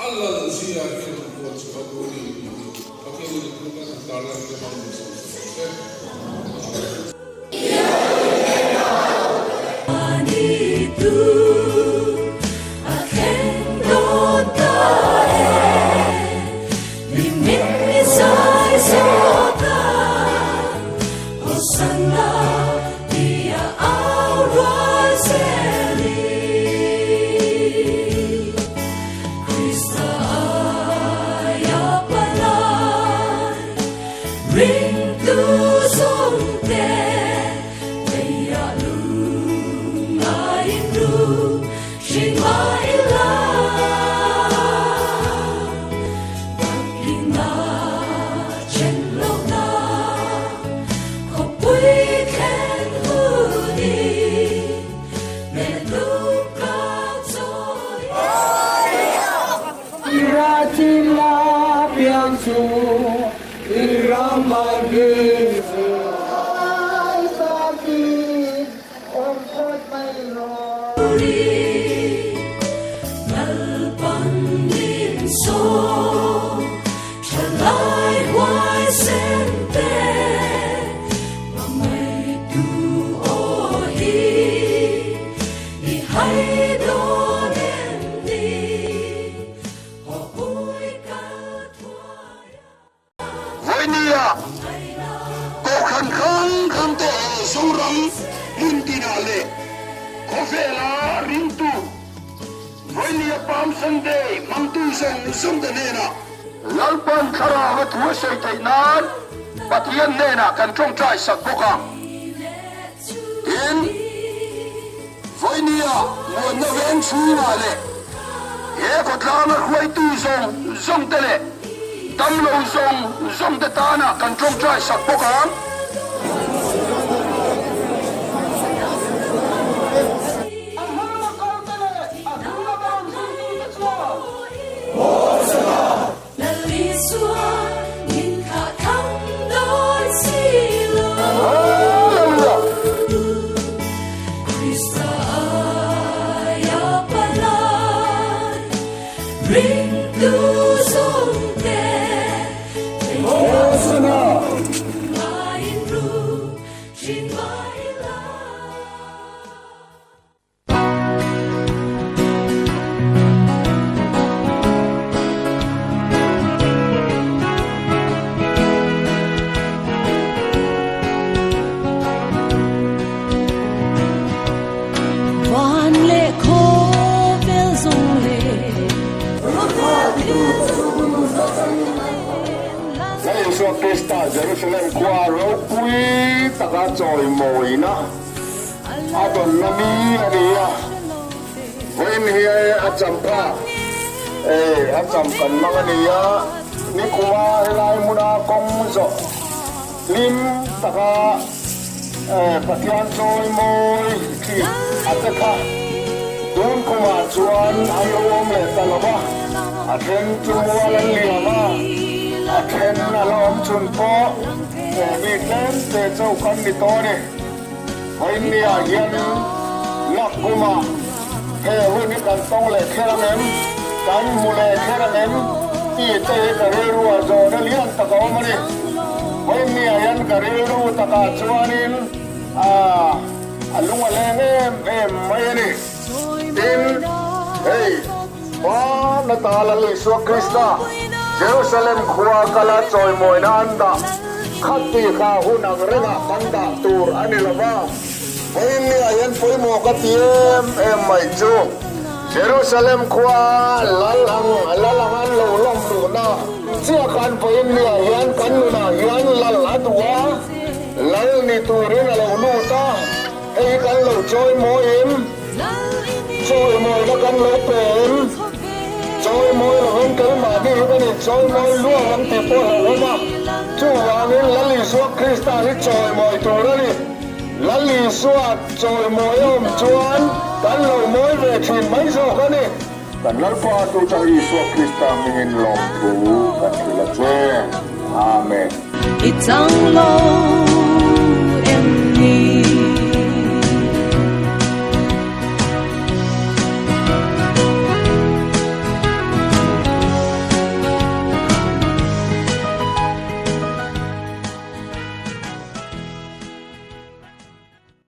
A lal zia hian an huat chu a duh a ni tih hi Pathianin a thu kan han tarlan te hmang min sawi sak rawh se. Amen. Vawinia Kohhran hrang hrang te Zoram hmun tinah leh khawvela ringtu Vawinia Palm Sunday hmangtu zawng zawng te hnenah Lalpan thlarau a thu a sawi theih nan Pathian hnenah kan tawngtai sak bawk ang. Tin, Vawinia muanna veng chhungah leh he khawtlanga hruaitu zawng zawng te leh damlo zawng zawng te tana kan tawngtai sak bawk ang. Lal Isua Krista Jerusalem khua ropui taka chawimawina A dawnna mi a ni a, vawiin hi a cham phak e, a cham kan mang a ni a, nikuma helai hmuna kawng zawh hlim taka Pathian chawi mawi tih a che kha tun kumah chuan an lo awm leh ta lo va, a then chu mual an liam a, a then a la awm chhun pawh mi tlem te chauh kan ni tawh a ni. Vawinia hian lak kumah he hun hi kan tawng leh kher ang em, kan hmu leh kher ang em tih te hi ka rilru ah zawhna lian tak a awm a ni. Vawinia hian ka rilru takah chuanin a lung a leng em em mai a ni. Tin, hei hma nata Lal Isua Krista Jerusalem khua kala chawimawina an dah khat tih kha hun ang rengah kan dah tur a ni lo va. Vawinia hian pawimawh ka ti em em mai chu Jerusalem khua lal ang lal ang an lo lawm luhna chiah khan vawinia hian kan nunah hian lal a duh a, lal ni turin a lo lut a. Hei hi kan lo chawimawi em? Chawimawina kan lo pe em? Chawimawi lovin keimahni hi kan inchawimawi luang ang tih pawh hlauhawm a. Chuvangin Lal Isua Krista hi chawimawi tur a ni. Lal Isua chawimawi a awm chuan kan lo mawi ve thin mai zawk a ni. Kan Lalpa tu chang Isua Krista hmingin lawmthu kan hrilh a che. Amen. I chang lo.